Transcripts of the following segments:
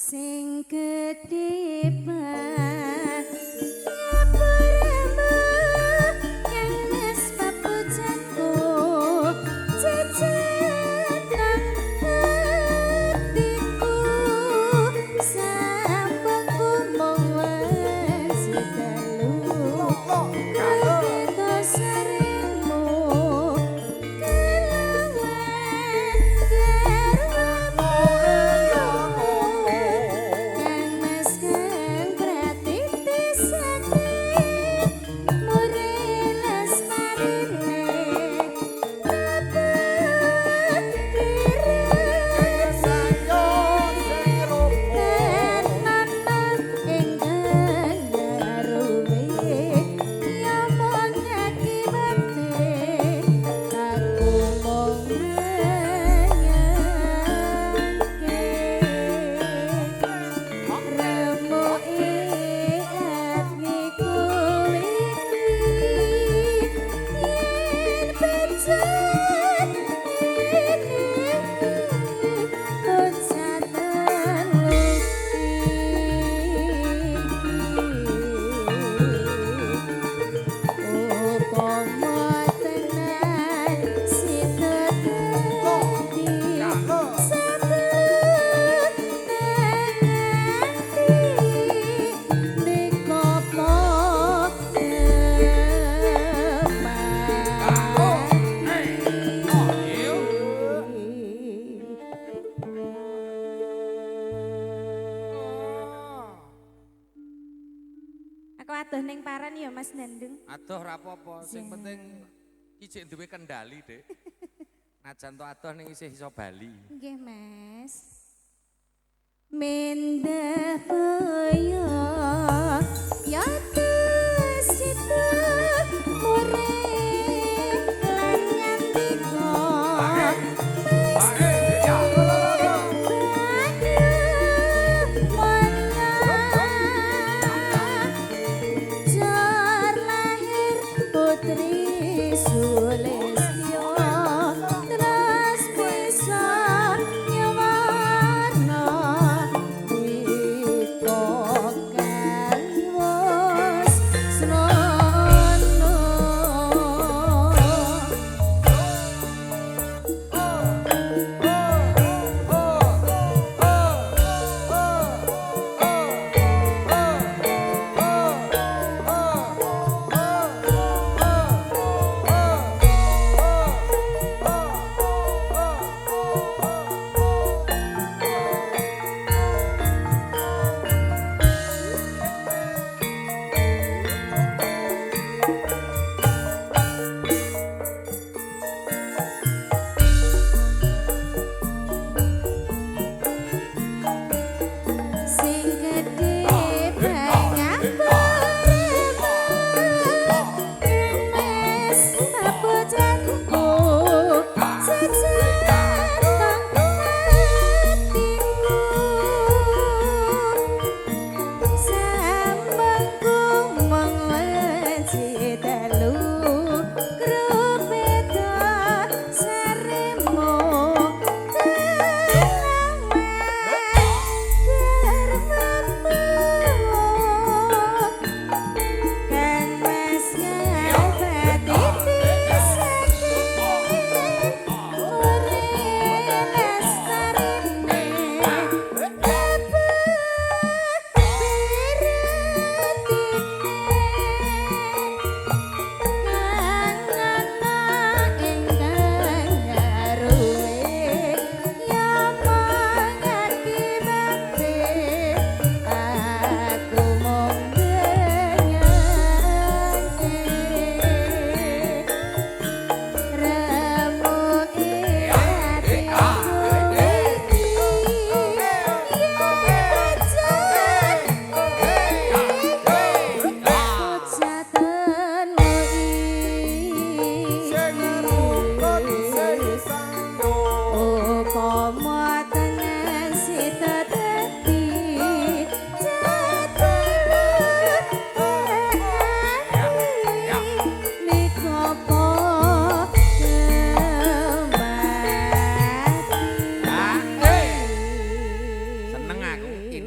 Sing gedhe Adoh ra apa-apa, sing penting iki duwe kendali, Dik. Najan to adoh ning isih iso bali. Nggih, Mas. Mendah boyo ya situ mure lan ngandika terus bisa nyuwarna.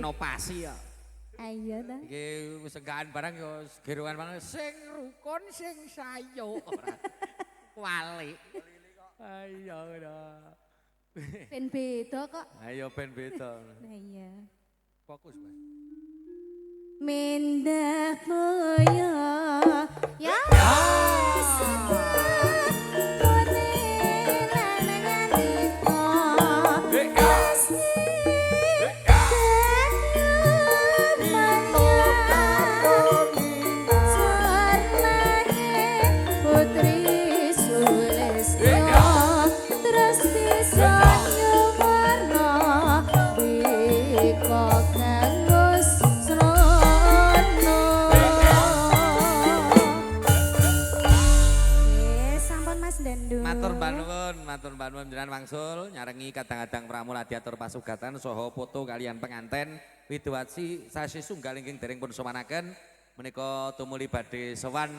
Inovasi ya. Ayo ta. Iki senggahan barang yo geruan barang sing rukun sing sayo ora. Walik. Ayo ngono. Ben beda kok. Ayo ben beda. Lah iya. Fokus, Mas. Mendak moyo ya. Putri Sulistyo terus bisa nyuwarna wika kanggo srana. Nggih, sampun Mas Dandu. Matur nuwun jenengan wangsul nyarengi kadang-kadang pramula diatur pasugatan saha foto kalian penganten Widowati sasi sunggal ingkang dereng pun sowanaken menika tumuli badhe sowan.